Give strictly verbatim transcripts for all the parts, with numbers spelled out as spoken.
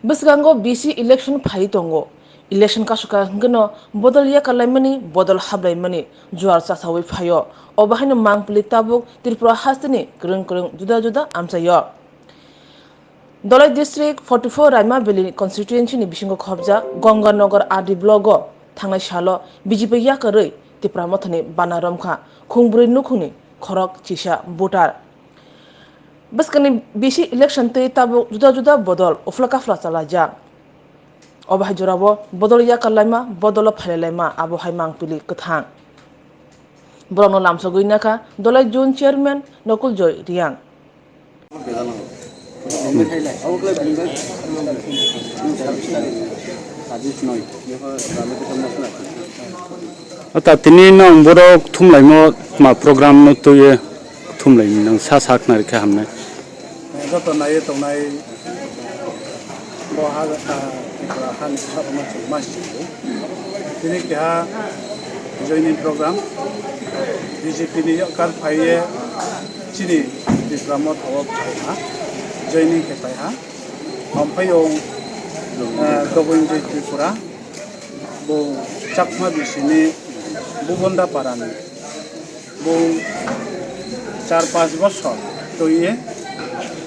Bwskango B C election phaiwi tongo. Election kasukha hwnkhe no bodol yakarlaimani, bodol hablaimani juar chasaui phaio. Obo haino mangpili tabuk Tripura hasteni kwrwng kwrwng juda juda amchaio. Dholai District forty four Raima Valley constituency ni bisingo khobjak Ganganagar R D block o thangnai salo B J P yakarwi Tipra Mothani bana romkha khungbrwi nukhungni khorok chisa voter. Bwskangni B C election twi tabuk juda juda bodol uphla kaphla chalaijak. Obo hai jorao bodol yakarlaima, bodolo phailailaima, abo hai mangpili kwthang. Borokno lamsogwi nakha Dholai Zone Chairman Nakul Joy Reang. Ata tini nong borok thumlaimo ma program no twiwi thumlaini nang sa sak nari khe hamnai. Joto naiwi tongnai bo ha, ah, Tripura hani sabama chwng ma sini. Tini keha joining program B J P ni yakar phaiye chini Tipra Motha o phai ha, joining khe phai ha. Omphaiyung, eh, Dogoinjoi Tripura, bo Chakma bisini Bubonda Parani, bo char panch bosor twiwi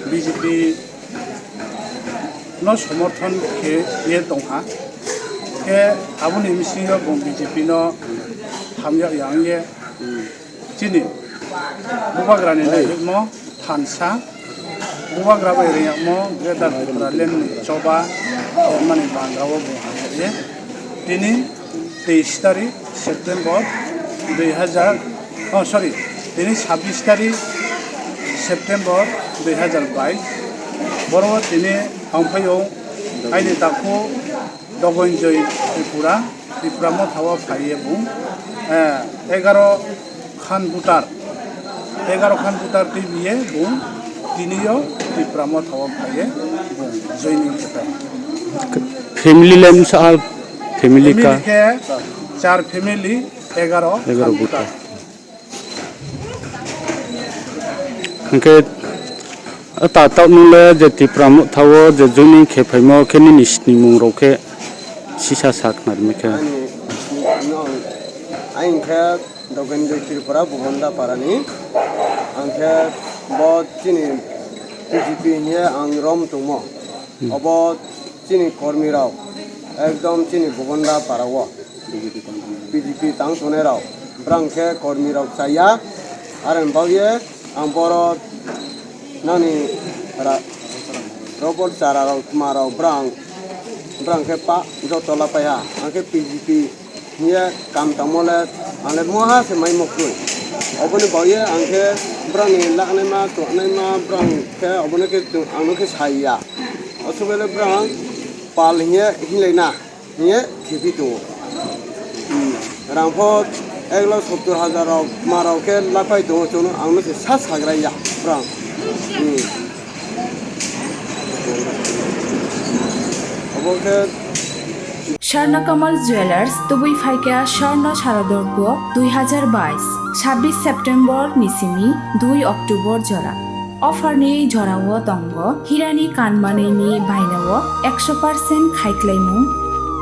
B J P no somorthon khe ye tongha, khe aboni bisingo bo B J P no hamya yang ye. Chini bubagrani naikhaimo thansa, bubagra bai riyamo Greater Tipraland ni choba, Germany bangra o bo hamya ye. Tini teis tarik September dui hajar, oh, sorry, tini sabbish tarik September dui hajar bais. Boro tini ang phaio aini takhu Dogoinjoi Tripura, Tipra Motha o phaiye bung, eh, egaro khan voter, egaro khan voter twibiye bung tiniyo Tipra Motha o phaiye bung joining khe phai. Family le msa family ka? Family khe char family, egaro egaro khan voter. Voter. Hwnkhe, ta, ta, nung le je Tipra Motha o je joining khe phaimo khe nini snimung rok khe sisa sak narwkhe. Ani, no, ang khe Dogoinjoi Tripura Bubonda Parani. Ang khe bo chini B J P hiye ang rom tongmo. Hmm. Obo chini kormi rok ekdom chini Bubonda Para o. B J P tang tongnai rok, brang khe kormi rok chaya, aroni bagwi ang boro nani ra-, robot chara rok, tma rok, brang, brang khe pa joto la paiha, ang khe B J P hiye kam tangmo le, ang le moha se mai mokhroi. Oboni bagwi ang khe brani laknaima, tongnaima, brang khe obono khe ang no khe saiya. Aswk le brang pal hiye hinlai na. Hiye khibi tongo. Hmm. Rangpho ek lakh sottor hajar rok, ma rok khe lapai tongo, chwngno ang no se sa sagra ya, brang. Hmm. Obo khe Swarna Kamal Jewellers, tubui phaikha Swarna Sharadorpo dui hajar bais, sabbish September ni simi dui October jora. Offer ni jorao tongo hirani kanmanwini bainao ekso percent khaiklaimung,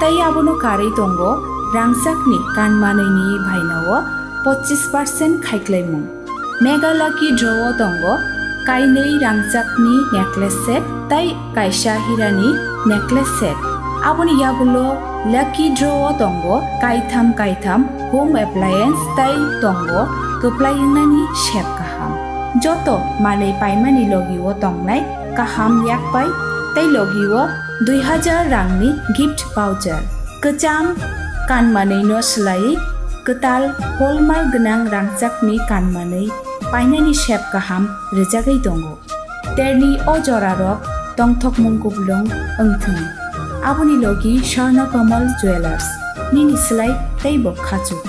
tei abono karwi tongo rangchakni kanmanwini bainao pochis percent khaiklaimung. Mega Lucky Draw o tongo kainwi rangchakni necklace set tei kaisa hirani necklace set. Aboni yagulo Lucky Draw o tongo kaitham kaitham home appliance tei tongo kwplai wngnani sep kaham. Joto manwi paimani logi o tongnai kaham yakpai tei logi o dui hajar rangni gift voucher. Kwcham kanmanwi no swlaiwi kwtal hallmark gwnang rangchakni kanmanwi painani sep kaham rwjagwi tongo. Terni o jorarok tongthokmung kuplung wngthwng. Aboni logi Swarna Kamal Jewellers, nini slai teibo khachuk.